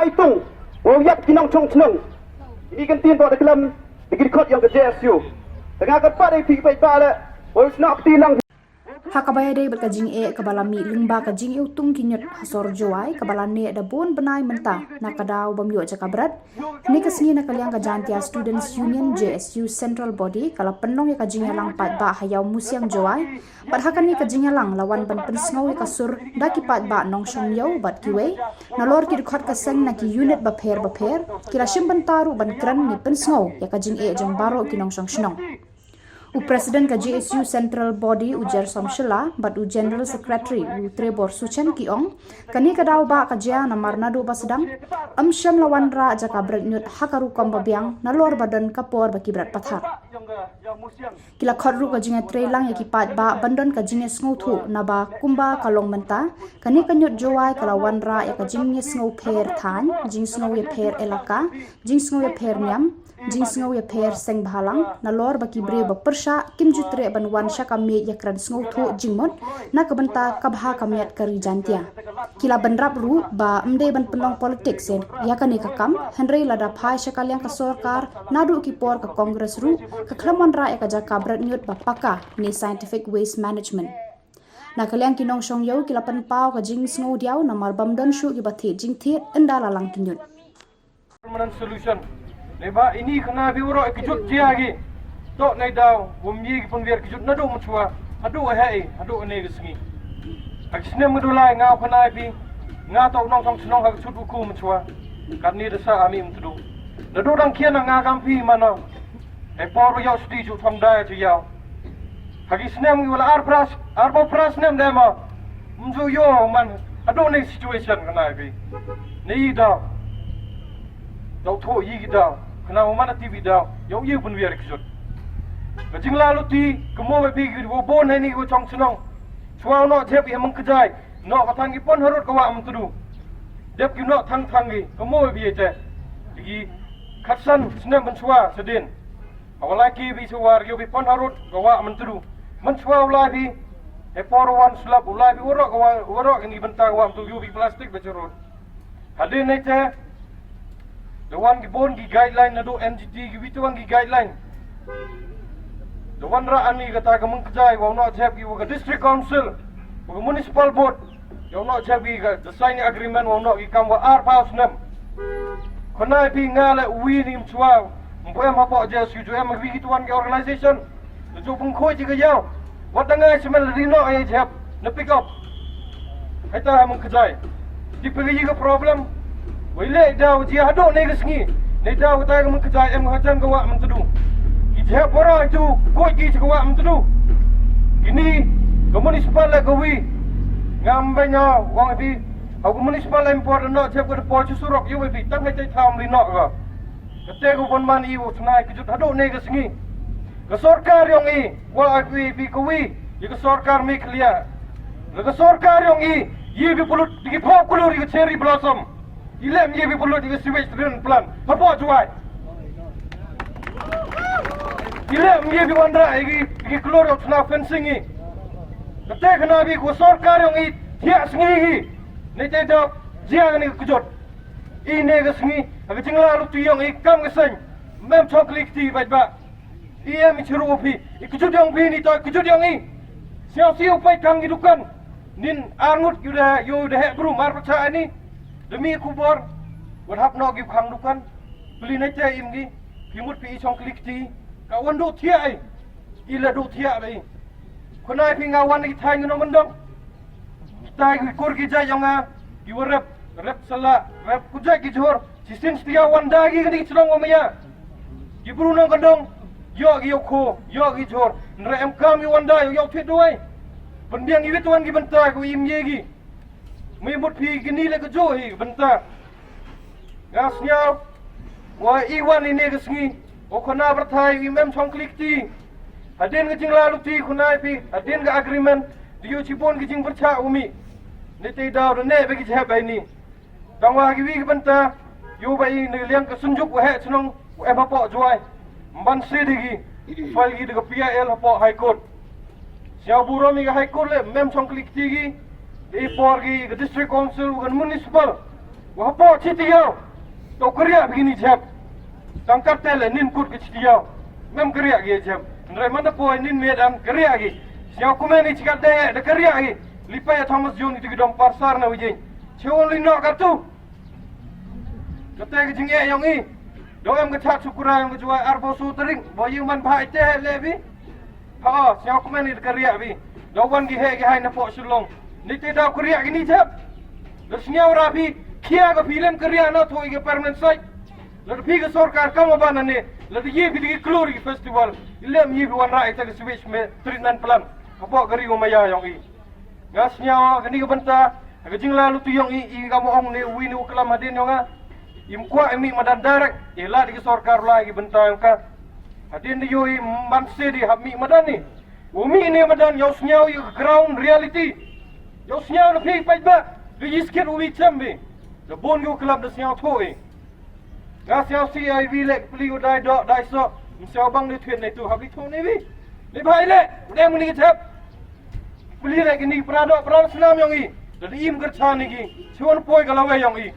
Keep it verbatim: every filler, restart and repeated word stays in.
Ai tung, wow yap ki nongchong chnong. Ini kan tin to da klam, da ki khot yong ka J S U. Tanga kat pat ai phi pai ba le, wow snak ti lang. Ha kaba ïadei bad ka jingeh kaba la mih lyngba ka jingïoh tung ki ñiut ha sor Jowai kaba la neh da bun bnai mynta na ka daw bym ïoh jaka bret. Kane ka sngi na ka liang ka Jaintia Students Union J S U Central Body ka la pynlong ïa ka jingïalang paidbah ha Ïaw Musiang Jowai. Bad ha kane ka jingïalang la wan ban pynsngew ïa ka sur da ki paidbah nongshong ïaw bad kiwei. Nalor ki dkhot ka seng na ki unit bapher bapher ki la shim bynta ruh ban kren ne pynsngew ïa ka jingeh jong baroh ki nongshong shnong. U President ka J S U Central Body u Jersom Shylla bad u General Secretary u Trevor Suchen ki ong, kane ka daw ba ka jia namar naduh ba sdang ym shym la wanrah jaka bret ñiut ha ka rukom ba biang nalor ba don ka por ba ki bret pathar. Ki la khot ruh ka jingïatreilang ïa ki paidbah ban don ka jingïasngewthuh naba kumba ka long mynta, kane ka ñiut Jowai ka la wanrah ïa ka jingïasngew pher thaiñ, jingsngew ïapher elaka, jingsngew ïapher niam, jingsngew ïapher seng bhalang, nalor ba ki briew ba pyrshah kim ju treh ban wan sha ka miej ïakren sngewthuh jingmut na ka bynta ka bha ka miat ka ri Jaintia. Ki la bynrap ruh ba ym dei ban pynlong politics ïa kane ka kam, hynrei lada phai sha ka liang ka sorkar naduh ki por ka Congress ruh ka khlem wanrah ïa ka jaka bret ñiut ba paka ne scientific waste management. Na ka liang ki nongshong ïaw ki la pynpaw ka jingsngew diaw namar bym don shuh kiba thied jingthied ynda la lang ki ñiut. Permanent solution. Neba ini khynnah phi waroh ki jut jia ki. Tok nai daw, wym ye ki pynwiar ki jut naduh mynshwa, haduh hei, haduh ane ka sngi. Ha ki snem ka dulai nga u khynnah phi, nga tok nongshong shnong ha ka sut u ku mynshwa. Katni da sa ami myntudu. Naduh dang khian nga kam phi mano. Hei por ba ïoh sdi ju thong dai ju ïoh. Ha ki snem ki wala ar pras, ar ba pras snem dai ma. Mju ïoh man, haduh ne situation khynnah phi. Ne i daw. Daw tho i ki daw. Khynnah man a T V daw. Ïoh i pynwiar ki jut. Ka jingla luti, ka mo ba phi ki wo bon hei ni wo chong chnong. Chwa no jep i ha Mengkjai. No ka thang ki pon harud ka wa myntudu. Dep ki no thang thang ki, ka mo ba phi te. Ki khatsan snem ban chwa sadin. Awalai ki bi suwar yu bi pon harud ka wa myntudu. Mynshwa ulai bi. Hei por wan slap ulai bi warok ka wa, warok ini bynta wa myntudu yu bi plastik ba churut. Hadin ne te. Da wan ki bon ki guideline naduh N G T ki witu wan ki guideline. Da wan ra ani kata ka Mengkjai wa no jep ki wa ka district council, wa ka municipal board. Ïa u noh jia wi ka, the signing agreement wa u noh ki kam wa arphew snem. Khynnah phi nga leh wi ni mchwa. Mpu em hapoh J S U ju em wi ki tuan ki organization. Ju pung khoi ji ka ïaw. Wat da ngai semen ri noh ai jep. Na pick up. Hai ta ha Mengkjai. Di phi ka problem. Wei leh daw jia haduh ne ka sngi. Ne daw ka ta ka Mengkjai em ka hajan ka wah Myntdu. Ki jia para ju koi ki ji ka wah Myntdu. Kini ka municipal la ka wi. Ngam bai nga wang pi. Au ka municipal em por no jia ka por ju surok yu wi pi. Tang ka jai tham li nok ka. Ka te ka bon man i u snai ka jut haduh ne ka sngi. Ka sorkar yong i wa a wi pi ka wi. Ïa ka sorkar Meghalaya. Ka sorkar yong i. Ïa ka pulut di ki pop kulur ïa ka cherry blossom. I leh mye bi pulut ïa ka sewage treatment plant hapoh Jowai. I leh mye bi wanrah ïa ki klur ïa u chna fencing i. Kata ka na bi ka sorkar yong i thiah sngi i. Ne te da jia ka ne ka kjut. I ne ka sngi ka jingla luti yong i kam ka seng. Mem chok klik ti bait ba. I em i chiru phi, i kjut yong phi ni to, i kjut yong i. Siaw siaw pai kang i dukan. Nin arngut yu da, yu da hek bru mar pacha ani. Demi kubor. Wat hap no gi khang dukan. Pli na te im gi. Phi mut phi i chong klik ti. Ka wan du thia ai. I la du thia bai. Khunai phi nga wan i thai ngi no mandong. Kitai ki kur ki jai yong nga, ki wa rep, rep sala, rep kujai ki jhur, si sin stia wan da ki kani chnong wa maya. Ki bru nong kandong, yo ki yo kho, yo ki jhur, nre em kam ki wan da, yo yo thit duai. Pynbiang ki wit wan ki bynta, ki im ye ki. Mui mut phi ki ni le ka jo hi, bynta. Nga sñiaw, wa i wan i ne ka sngi, o khana byrthai i mem chong klik ti. Hadien ka jingla luti khunai phi, hadien ka agreement, di yu chibun ka jingbyrcha u mi. Ni te daw da ne ba ki jhep bai ni. Tang wa ki wi ki bynta, yu ba i ne liang ka sunjuk wa he chnong, wa em hapoh Jowai. Mban si di ki, file ki di ka P I L hapoh High Court. Siaw burom i ka High Court le, mem chong klik ti ki, di i por ki ka District Council, wa ka Municipal. Wa hapoh chi tiaw. To kariah bini jep. Tang katte le nin kut ke chi tiaw. Mem kariah ge jep. Ndrai mana poi nin medan kariah ge. Siaw kumeni chi katte de kariah ge. Lipai Thomas Jones itu gidong parsar na wijin. Chewon li no katu. Kate ke jing e yong i. Do em ke chat sukura yong ke juai arbo su tering. Bo yu man bhai te le bi. Ha, siaw kumeni de kariah bi. Do wan gi he gi hai na po sulong. Ni te da kariah gi ni jep. Da sniaw ra phi, khia ka phi lem ka ria na thoi ka permanent site. Lada phi ka sorkar kam ban ne, lada ye phi ki klur ki festival. Ilem ye phi wan ra ita ka switch me treatment plant. Hapoh ka ri u maya yong i. Nga sniaw ka ni ka benta, ka jingla lu tu yong i, i ka mo ong ne wi ne u klam hadin yong nga. Im kwa imi madan direct, i la di ka sorkar la ki benta yong ka. Hadin di yo i man se di hap mi madan ni. U mi ne madan yow sniaw i ground reality. Yow sniaw na phi pait ba. Ga yi skit u mi chem bi. Da bon yu klap da sniaw tho i. Ga sniaw si ai bi lek pli u dai do dai so. Msiaw bang ni thwit ne tu habi tho ne bi. Ni bai le. U dem ni chap. Pli lek ni pra do pra snam yong i. Da di im ker chan ni gi. Chuan poi ka lawe yong i.